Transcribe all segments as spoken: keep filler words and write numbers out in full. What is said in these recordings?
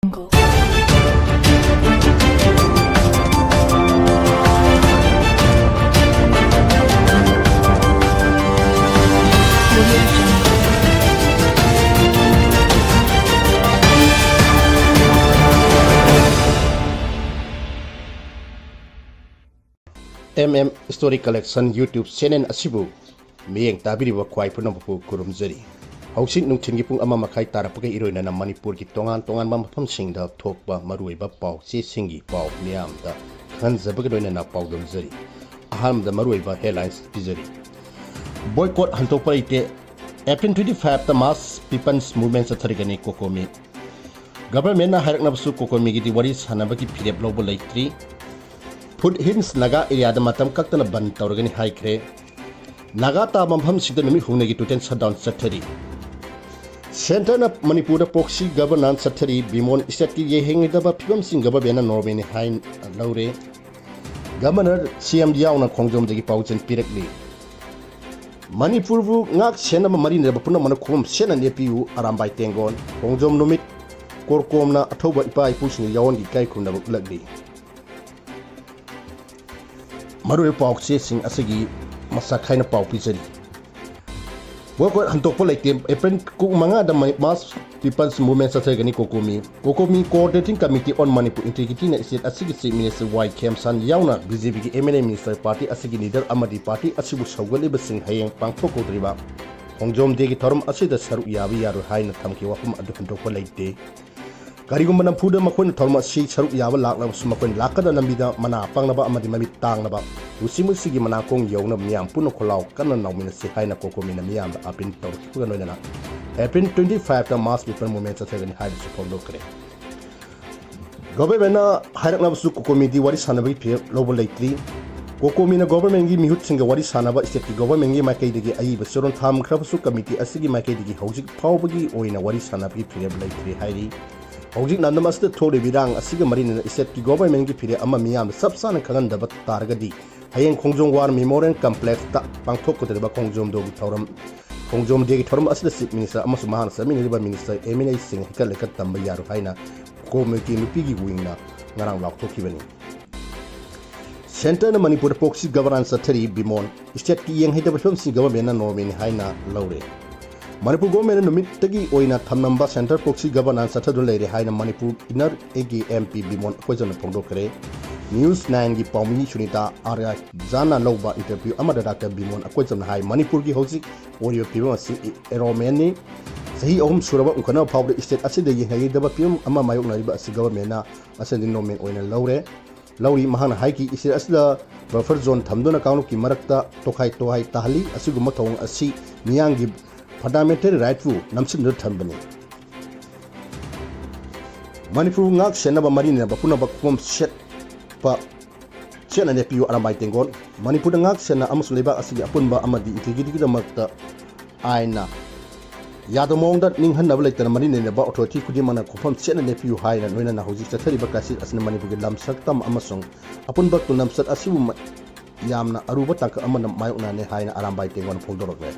Jungle. M M Story Collection YouTube channel ꯑꯁꯤꯕꯨ ꯃꯤꯠꯌꯦꯡ ꯇꯥꯕꯤꯔꯤꯕ ꯈ꯭ꯋꯥꯏ ꯄꯨꯝꯅꯃꯛꯄꯨ ꯈꯨꯔꯨꯝꯖꯔꯤ꯫ ꯍꯧꯖꯤꯛ ꯅꯨꯡꯊꯤꯜꯒꯤ ꯄꯨꯡ ꯑꯃ ꯃꯈꯥꯏ ꯇꯥꯔꯛꯄꯒ ꯏꯔꯣꯏꯅꯅ ꯃꯅꯤꯄꯨꯔꯒꯤ ꯇꯣꯉꯥꯟ ꯇꯣꯉꯥꯟꯕ ꯃꯐꯝꯁꯤꯡꯗ ꯊꯣꯛꯄ ꯃꯔꯨꯑꯣꯏꯕ ꯄꯥꯎ ꯆꯦꯁꯤꯡꯒꯤ ꯄꯥꯎ ꯃꯤꯌꯥꯝꯗ ꯈꯪꯍꯟꯖꯕꯒ ꯂꯣꯏꯅꯅ ꯄꯥꯎꯗꯝꯖꯔꯤ꯫ ꯑꯍꯥꯟꯕꯗ ꯃꯔꯨꯑꯣꯏꯕ headlines ꯄꯤꯖꯔꯤ꯫ Boycott ꯍꯟꯗꯣꯛꯄ ꯂꯩꯇꯦ꯫ April twenty five ꯇ Mass People's Movement ꯆꯠꯊꯔꯒꯅꯤ ꯀꯣꯀꯣꯃꯤ꯫ Government ꯅ ꯍꯥꯏꯔꯛꯅꯕꯁꯨ ꯀꯣꯀꯣꯃꯤꯒꯤꯗꯤ ꯋꯥꯔꯤ ꯁꯥꯟꯅꯕꯒꯤ ꯐꯤꯔꯦꯞ ꯂꯧꯕ ꯂꯩꯇ꯭ꯔꯤ꯫ Foot Hills Naga area ꯗ ꯃꯇꯝ ꯀꯛꯇꯅ ꯕꯟ ꯇꯧꯔꯒꯅꯤ ꯍꯥꯏꯈ꯭ꯔꯦ꯫ ꯅꯥꯒꯥ ꯇꯥꯕ ꯃꯐꯝꯁꯤꯡꯗ ꯅꯨꯃꯤꯠ ꯍꯨꯝꯅꯤꯒꯤ total shutdown ꯆꯠꯊꯔꯤ꯫ Centre ꯅ ꯃꯅꯤꯄꯨꯔꯗ proxy governance ꯆꯠꯊꯔꯤ꯫ ꯕꯤꯃꯣꯟ ꯏꯁꯇꯦꯠꯀꯤ ꯌꯦꯡꯍꯩꯗꯕ ꯐꯤꯕꯝꯁꯤꯡ government ꯅ normalꯅꯤ ꯍꯥꯏꯅ ꯂꯧꯔꯦ꯫ Governor, C M ꯌꯥꯎꯅ ꯈꯣꯡꯖꯣꯝꯗꯒꯤ ꯄꯥꯎꯖꯦꯜ ꯄꯤꯔꯛꯂꯤ꯫ ꯃꯅꯤꯄꯨꯔꯕꯨ ꯉꯥꯛ ꯁꯦꯟꯅꯕ ꯃꯔꯤ ꯂꯩꯅꯕ ꯄꯨꯝꯅꯃꯛꯅ ꯈꯨꯕꯝ ꯁꯦꯟꯅ ꯂꯦꯞꯄꯤꯌꯨ, ꯑꯔꯥꯝꯕꯥꯏ ꯇꯦꯡꯒꯣꯟ꯫ ꯈꯣꯡꯖꯣꯝ ꯅꯨꯃꯤꯠ ꯀꯣꯔꯀꯣꯝꯅ ꯑꯊꯧꯕ ꯏꯄꯥ ꯏꯄꯨꯁꯤꯡꯗ ꯌꯥꯑꯣꯟꯒꯤ ꯏꯀꯥꯏ ꯈꯨꯝꯅꯕ ꯎꯠꯂꯛꯂꯤ꯫ ꯃꯔꯨꯑꯣꯏꯕ ꯄꯥꯎ ꯆꯦꯁꯤꯡ ꯑꯁꯤꯒꯤ ꯃꯁꯛ ꯈꯥꯏꯅ ꯄꯥꯎ ꯄꯤꯖꯔꯤ꯫ Boycott ꯍꯟꯗꯣꯛꯄ ꯂꯩꯇꯦ꯫ April ꯀꯨꯟꯃꯉꯥꯗ Mass People's Movement ꯆꯠꯊꯒꯅꯤ ꯀꯣꯀꯣꯃꯤ꯫ ꯀꯣꯀꯣꯃꯤ Coordinating Committee on Manipur Integrity ꯅ state ꯑꯁꯤꯒꯤ Chief Minister ꯋꯥꯏ ꯈꯦꯝꯁꯥꯟ ꯌꯥꯎꯅ B J P ꯒꯤ M N A minister, party ꯑꯁꯤꯒꯤ leader ꯑꯃꯗꯤ party ꯑꯁꯤꯕꯨ ꯁꯧꯒꯠꯂꯤꯕꯁꯤꯡ ꯍꯌꯦꯡ ꯄꯥꯡꯊꯣꯛꯀꯗꯧꯔꯤꯕ ꯈꯣꯡꯖꯣꯝ Day ꯒꯤ ꯊꯧꯔꯝ ꯑꯁꯤꯗ ꯁꯔꯨꯛ ꯌꯥꯕ ꯌꯥꯔꯣꯏ ꯍꯥꯏꯅ ꯊꯝꯈꯤꯕ ꯋꯥꯐꯝ ꯑꯗꯨ ꯍꯟꯗꯣꯛꯄ ꯂꯩꯇꯦ꯫ ꯀꯔꯤꯒꯨꯝꯕ ꯅꯝꯐꯨꯗ ꯃꯈꯣꯏꯅ ꯊꯧꯔꯝ ꯑꯁꯤ ꯁꯔꯨꯛ ꯌꯥꯕ ꯂꯥꯛꯂꯕꯁꯨ, ꯃꯈꯣꯏꯅ ꯂꯥꯛꯀꯗꯕ ꯂꯝꯕꯤꯗ ꯃꯅꯥ ꯄꯪꯅꯕ ꯑꯃꯗꯤ ꯃꯃꯤꯠ ꯇꯥꯡꯅꯕ, ꯂꯨꯆꯤꯡꯕꯁꯤꯒꯤ ꯃꯅꯥꯀꯣꯡ ꯌꯧꯅꯕ ꯃꯤꯌꯥꯝ ꯄꯨꯟꯅ ꯈꯣꯜꯂꯥꯎ ꯀꯟꯅ ꯂꯥꯎꯃꯤꯟꯅꯁꯤ ꯍꯥꯏꯅ ꯀꯣꯀꯣꯃꯤꯅ ꯃꯤꯌꯥꯝꯗ appeal ꯇꯧꯔꯛꯈꯤꯕꯒ ꯂꯣꯏꯅꯅ April twenty five ꯇ Mass People Movement ꯆꯠꯊꯒꯅꯤ ꯍꯥꯏꯕꯁꯨ ꯐꯣꯡꯗꯣꯛꯈ꯭ꯔꯦ꯫ Government ꯅ ꯍꯥꯏꯔꯛꯅꯕꯁꯨ ꯀꯣꯀꯣꯃꯤꯗꯤ ꯋꯥꯔꯤ ꯁꯥꯟꯅꯕꯒꯤ ꯐꯤꯔꯦꯞ ꯂꯧꯕ ꯂꯩꯇ꯭ꯔꯤ꯫ ꯀꯣꯀꯣꯃꯤꯅ government ꯀꯤ ꯃꯤꯍꯨꯠꯁꯤꯡꯒ ꯋꯥꯔꯤ ꯁꯥꯟꯅꯕ state ꯀꯤ government ꯀꯤ ꯃꯥꯏꯀꯩꯗꯒꯤ ꯑꯏꯕ ꯆꯦꯔꯣꯜ ꯊꯝꯈ꯭ꯔꯕꯁꯨ, committee ꯑꯁꯤꯒꯤ ꯃꯥꯏꯀꯩꯗꯒꯤ ꯍꯧꯖꯤꯛ ꯐꯥꯎꯕꯒꯤ ꯑꯣꯏꯅ ꯋꯥꯔꯤ ꯁꯥꯟꯅꯕꯒꯤ ꯐꯤꯔꯦꯞ ꯂꯩꯇ꯭ꯔꯤ ꯍꯥꯏꯔꯤ꯫ ꯍꯧꯖꯤꯛ ꯂꯝꯗꯝ ꯑꯁꯤꯗ ꯊꯣꯛꯂꯤꯕ ꯏꯔꯥꯡ ꯑꯁꯤꯒ ꯃꯔꯤ ꯂꯩꯅꯅ state ꯀꯤ government ꯀꯤ ꯐꯤꯔꯦꯞ ꯑꯃ ꯃꯤꯌꯥꯝꯗ ꯆꯞ ꯆꯥꯅ ꯈꯪꯍꯟꯗꯕ ꯇꯥꯔꯒꯗꯤ, ꯍꯌꯦꯡ ꯈꯣꯡꯖꯣꯝ War Memorial Complex ꯇ ꯄꯥꯡꯊꯣꯛꯀꯗꯧꯔꯤꯕ ꯈꯣꯡꯖꯣꯝ ꯗꯣꯒꯤ ꯊꯧꯔꯝ, ꯈꯣꯡꯖꯣꯝ Day ꯒꯤ ꯊꯧꯔꯝ ꯑꯁꯤꯗ Chief Minister ꯑꯃꯁꯨꯡ ꯃꯍꯥꯛꯅ ꯆꯠꯃꯤꯟꯅꯔꯤꯕ minister, M N A ꯁꯤꯡ ꯍꯩꯀꯠ ꯂꯩꯀꯠ ꯇꯝꯕ ꯌꯥꯔꯣꯏ ꯍꯥꯏꯅ ꯀꯣꯃꯤꯇꯤ ꯅꯨꯄꯤꯒꯤ ꯋꯤꯡꯅ ꯉꯔꯥꯡ ꯂꯥꯎꯊꯣꯛꯈꯤꯕꯅꯤ꯫ ꯁꯦꯟꯇꯔꯅ ꯃꯅꯤꯄꯨꯔꯗ ꯄ꯭ꯔꯣꯛꯁꯤ ꯒꯕꯔꯅꯥꯟꯁ ꯆꯠꯊꯔꯤ, ꯕꯤꯃꯣꯟ꯫ ꯁ꯭ꯇꯦꯠꯀꯤ ꯌꯦꯡꯍꯩꯗꯕ ꯐꯤꯕꯝꯁꯤ ꯒꯚꯔꯟꯃꯦꯟꯠꯅ ꯅꯣꯔꯃꯦꯜꯅꯤ ꯍꯥꯏꯅ ꯂꯧꯔꯦ꯫ ꯃꯅꯤꯄꯨꯔ ꯒꯣꯚꯔꯟꯃꯦꯟꯠꯅ ꯅꯨꯃꯤꯠꯇꯒꯤ ꯑꯣꯏꯅ ꯊꯝꯂꯝꯕ ꯁꯦꯟꯇꯔ ꯄ꯭ꯔꯣꯛꯁꯤ ꯒꯕꯔꯅꯥꯟꯁ ꯆꯠꯊꯗꯨꯅ ꯂꯩꯔꯦ ꯍꯥꯏꯅ ꯃꯅꯤꯄꯨꯔ ꯏꯟꯅꯔ ꯑꯦꯒꯤ ꯑꯦꯝ ꯄꯤ ꯕꯤꯃꯣꯟ ꯑꯀꯣꯏꯖꯝꯅ ꯐꯣꯡꯗꯣꯛꯈ꯭ꯔꯦ꯫ ꯅ꯭ꯌꯨꯁ ꯅꯥꯏꯟꯒꯤ ꯄꯥꯎꯃꯤ ꯁꯨꯅꯤꯇꯥ ꯑꯥꯔꯌꯥꯖꯥꯅ ꯂꯧꯕ ꯏꯟꯇꯔꯚ꯭ꯌꯨ ꯑꯃꯗ ꯗꯥꯛꯇꯔ ꯕꯤꯃꯣꯟ ꯑꯀꯣꯏꯖꯝꯅ ꯍꯥꯏ, ꯃꯅꯤꯄꯨꯔꯒꯤ ꯍꯧꯖꯤꯛ ꯑꯣꯏꯔꯤꯕ ꯐꯤꯕꯝ ꯑꯁꯤ ꯏ-, ꯑꯦꯔꯣꯃꯦꯟꯅꯤ꯫ ꯆꯍꯤ ꯑꯍꯨꯝ ꯁꯨꯔꯕ ꯎꯪꯈꯠꯅꯕ ꯐꯥꯎꯕꯗ ꯁ꯭ꯇꯦꯠ ꯑꯁꯤꯗ ꯌꯦꯡꯍꯩꯗꯕ ꯐꯤꯕꯝ ꯑꯃ ꯃꯥꯌꯣꯛꯅꯔꯤꯕ ꯑꯁꯤ ꯒꯚꯔꯟꯃꯦꯟꯠꯅ ꯑꯁꯤꯗꯤ ꯅꯣꯔꯃꯦꯜ ꯑꯣꯏꯅ ꯂꯧꯔꯦ꯫ ꯂꯧꯔꯤ꯫ ꯃꯍꯥꯛꯅ ꯍꯥꯏꯈꯤ, ꯁ꯭ꯇꯦꯠ ꯑꯁꯤꯗ ꯕꯐꯔ ꯖꯣꯟ ꯊꯝꯗꯨꯅ ꯀꯥꯡꯂꯨꯞꯀꯤ ꯃꯔꯛꯇ ꯇꯣꯈꯥꯏ ꯇꯣꯈꯥꯏ ꯇꯥꯍꯜꯂꯤ꯫ ꯑꯁꯤꯒꯨꯝꯕ ꯊꯧꯑꯣꯡ ꯑꯁꯤ ꯃꯤꯌꯥꯝꯒꯤ ꯐꯟꯗꯥꯃꯦꯟꯇꯦꯜ ꯔꯥꯏꯠꯄꯨ ꯅꯝꯁꯤꯟꯗꯨꯅ ꯊꯝꯕꯅꯤ꯫ ꯃꯅꯤꯄꯨꯔ ꯉꯥꯛ ꯁꯦꯟꯅꯕ ꯃꯔꯤ ꯂꯩꯅꯕ ꯄꯨꯝꯅꯃꯛ ꯈꯣꯝ ꯁꯦꯠꯄ ꯆꯦꯠꯅ ꯂꯦꯞꯄꯤꯌꯨ, ꯑꯔꯥꯝꯕꯥꯏ ꯇꯦꯡꯒꯣꯟ꯫ ꯃꯅꯤꯄꯨꯔꯗ ꯉꯥꯛ ꯁꯦꯟꯅ ꯑꯃꯁꯨꯡ ꯂꯩꯕꯥꯛ ꯑꯁꯤꯒꯤ ꯑꯄꯨꯟꯕ ꯑꯃꯗꯤ ꯏꯟꯇꯤꯒ꯭ꯔꯤꯇꯤꯒꯤꯗꯃꯛꯇ ꯑꯥꯏꯟꯅ ꯌꯥꯗꯕ ꯃꯑꯣꯡꯗ ꯅꯤꯡꯍꯟꯅꯕ ꯂꯩꯇꯅ ꯃꯔꯤ ꯂꯩꯅꯕ ꯑꯣꯊꯣꯔꯤꯇꯤ ꯈꯨꯗꯤꯡꯃꯛꯅ ꯈꯣꯡꯐꯝ ꯆꯦꯠꯅ ꯂꯦꯞꯄꯤꯌꯨ ꯍꯥꯏꯅ ꯂꯣꯏꯅꯅ ꯍꯧꯖꯤꯛ ꯆꯠꯊꯔꯤꯕ ꯀ꯭ꯔꯥꯏꯁꯤꯁ ꯑꯁꯤꯅ ꯃꯅꯤꯄꯨꯔꯒꯤ ꯂꯝ ꯁꯛꯇꯝ ꯑꯃꯁꯨꯡ ꯑꯄꯨꯟꯕ ꯇꯨꯡꯂꯝꯆꯠ ꯑꯁꯤꯕꯨ ꯃ-, ꯌꯥꯝꯅ ꯑꯔꯨꯕ ꯇꯥꯡꯀꯛ ꯑꯃꯗ ꯃꯥꯌꯣꯛꯅꯍꯜꯂꯦ ꯍꯥꯏꯅ ꯑꯔꯥꯝꯕꯥꯏ ꯇꯦꯡꯒꯣꯟꯅ ꯐꯣꯡꯗꯣꯔꯛꯂꯦ꯫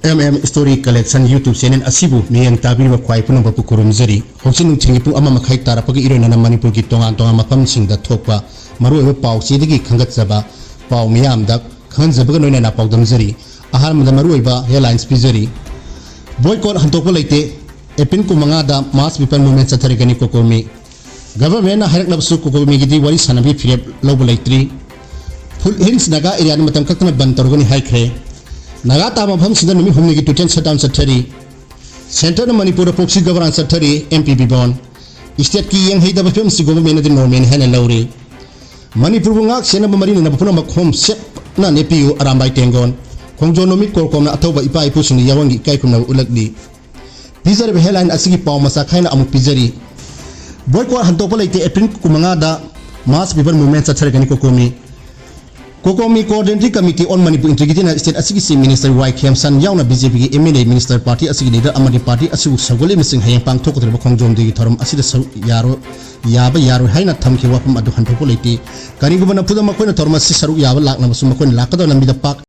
M M Story Collection YouTube channel ꯑꯁꯤꯕꯨ ꯃꯤꯠꯌꯦꯡ ꯇꯥꯕꯤꯔꯤꯕ ꯈ꯭ꯋꯥꯏ ꯄꯨꯝꯅꯃꯛꯄꯨ ꯈꯨꯔꯨꯝꯖꯔꯤ꯫ ꯍꯧꯖꯤꯛ ꯅꯨꯡꯊꯤꯜꯒꯤ ꯄꯨꯡ ꯑꯃ ꯃꯈꯥꯏ ꯇꯥꯔꯛꯄꯒ ꯏꯔꯣꯏꯅꯅ ꯃꯅꯤꯄꯨꯔꯒꯤ ꯇꯣꯉꯥꯟ ꯇꯣꯉꯥꯟꯕ ꯃꯐꯝꯁꯤꯡꯗ ꯊꯣꯛꯄ ꯃꯔꯨꯑꯣꯏꯕ ꯄꯥꯎ ꯆꯦꯗꯒꯤ ꯈꯟꯒꯠꯆꯕ ꯄꯥꯎ ꯃꯤꯌꯥꯝꯗ ꯈꯪꯍꯟꯖꯕꯒ ꯂꯣꯏꯅꯅ ꯄꯥꯎꯗꯝꯖꯔꯤ꯫ ꯑꯍꯥꯟꯕꯗ ꯃꯔꯨꯑꯣꯏꯕ headlines ꯄꯤꯖꯔꯤ꯫ ꯕꯣꯏꯀꯣꯠ ꯍꯟꯗꯣꯛꯄ ꯂꯩꯇꯦ꯫ ꯑꯦꯄ꯭ꯔꯤꯜ ꯀꯨꯟꯃꯉꯥꯗ mass people movement ꯆꯠꯊꯔꯒꯅꯤ ꯀꯣꯀꯣꯃꯤ꯫ ꯒꯚꯔꯟꯃꯦꯟꯠꯅ ꯍꯥꯏꯔꯛꯂꯕꯁꯨ ꯀꯣꯀꯣꯃꯤꯒꯤꯗꯤ ꯋꯥꯔꯤ ꯁꯥꯟꯅꯕꯒꯤ ꯐꯤꯔꯦꯞ ꯂꯧꯕ ꯂꯩꯇ꯭ꯔꯤ꯫ ꯐꯨꯜ ꯍꯤꯜꯁ ꯅꯥꯒꯥ ꯑꯦꯔꯤꯌꯥꯗ ꯃꯇꯝ ꯀꯛꯇꯅ ꯕꯟ ꯇꯧꯔꯒꯅꯤ ꯍꯥꯏꯈ꯭ꯔꯦ꯫ ꯅꯥꯒꯥ ꯇꯥꯕ ꯃꯐꯝꯁꯤꯡꯗ ꯅꯨꯃꯤꯠ ꯍꯨꯝꯅꯤꯒꯤ total shutdown ꯆꯠꯊꯔꯤ꯫ ꯁꯦꯟꯇꯔꯅ ꯃꯅꯤꯄꯨꯔꯗ ꯄ꯭ꯔꯣꯛꯁꯤ ꯒꯕꯔꯅꯥꯟꯁ ꯆꯠꯊꯔꯤ, ꯑꯦꯝ ꯄꯤ ꯕꯤꯃꯣꯟ꯫ ꯁ꯭ꯇꯦꯠꯀꯤ ꯌꯦꯡꯍꯩꯗꯕ ꯐꯤꯕꯝꯁꯤ ꯒꯣꯚꯔꯟꯃꯦꯟꯠꯅꯗꯤ ꯅꯣꯔꯃꯦꯜꯅꯤ ꯍꯥꯏꯅ ꯂꯧꯔꯤ꯫ ꯃꯅꯤꯄꯨꯔꯕꯨ ꯉꯥꯛ ꯁꯦꯟꯅꯕ ꯃꯔꯤ ꯂꯩꯅꯕ ꯄꯨꯝꯅꯃꯛ ꯈꯣꯝ ꯁꯦꯠꯅ ꯂꯦꯞꯄꯤꯌꯨ, ꯑꯔꯥꯝꯕꯥꯏ ꯇꯦꯡꯒꯣꯟ꯫ ꯈꯣꯡꯖꯣꯝ ꯅꯨꯃꯤꯠ ꯀꯣꯔꯀꯣꯝꯅ ꯑꯊꯧꯕ ꯏꯄꯥ ꯏꯄꯨꯁꯤꯡꯗ ꯌꯥꯑꯣꯟꯒꯤ ꯏꯀꯥꯏ ꯈꯨꯝꯅꯕ ꯎꯠꯂꯛꯂꯤ꯫ ꯄꯤꯖꯔꯤꯕ headline ꯑꯁꯤꯒꯤ ꯄꯥꯎ ꯃꯆꯥ ꯈꯥꯏꯅ ꯑꯃꯨꯛ ꯄꯤꯖꯔꯤ꯫ ꯕꯣꯏꯀꯣꯠ ꯍꯟꯗꯣꯛꯄ ꯂꯩꯇꯦ, ꯑꯦꯄ꯭ꯔꯤꯜ ꯀꯨꯟꯃꯉꯥꯗ mass people movement ꯆꯠꯊꯔꯒꯅꯤ ꯀꯣꯀꯣꯃꯤ꯫ ꯀꯣꯀꯣꯃꯤ Coordinating Committee on Manipur Integrityꯅ ꯁ꯭ꯇꯦꯠ ꯑꯁꯤꯒꯤ ꯆꯤꯐ ꯃꯤꯅꯤꯁꯇꯔ ꯋꯥꯏ ꯈꯦꯝꯁꯟ ꯌꯥꯎꯅ ꯕꯤ ꯖꯦ ꯄꯤꯒꯤ M L A, minister, party ꯑꯁꯤꯒꯤ ꯂꯤꯗꯔ ꯑꯃꯗꯤ ꯄꯥꯔꯇꯤ ꯑꯁꯤꯕꯨ ꯁꯧꯒꯠꯂꯤꯕꯁꯤꯡ ꯍꯌꯦꯡ ꯄꯥꯡꯊꯣꯛꯀꯗꯧꯔꯤꯕ ꯈꯣꯡꯖꯣꯝ ꯗꯦꯒꯤ ꯊꯧꯔꯝ ꯑꯁꯤꯗ ꯁꯔꯨꯛ ꯌꯥꯔꯣꯏ, ꯌꯥꯕ ꯌꯥꯔꯣꯏ ꯍꯥꯏꯅ ꯊꯝꯈꯤꯕ ꯋꯥꯐꯝ ꯑꯗꯨ ꯍꯟꯗꯣꯛꯄ ꯂꯩꯇꯦ꯫ ꯀꯔꯤꯒꯨꯝꯕ ꯅꯝꯐꯨꯗ ꯃꯈꯣꯏꯅ ꯊꯧꯔꯝ ꯑꯁꯤ ꯁꯔꯨꯛ ꯌꯥꯕ ꯂꯥꯛꯂꯕꯁꯨ ꯃꯈꯣꯏꯅ ꯂꯥꯛꯀꯗꯕ ꯂꯝꯕꯤꯗ ꯄꯥꯛ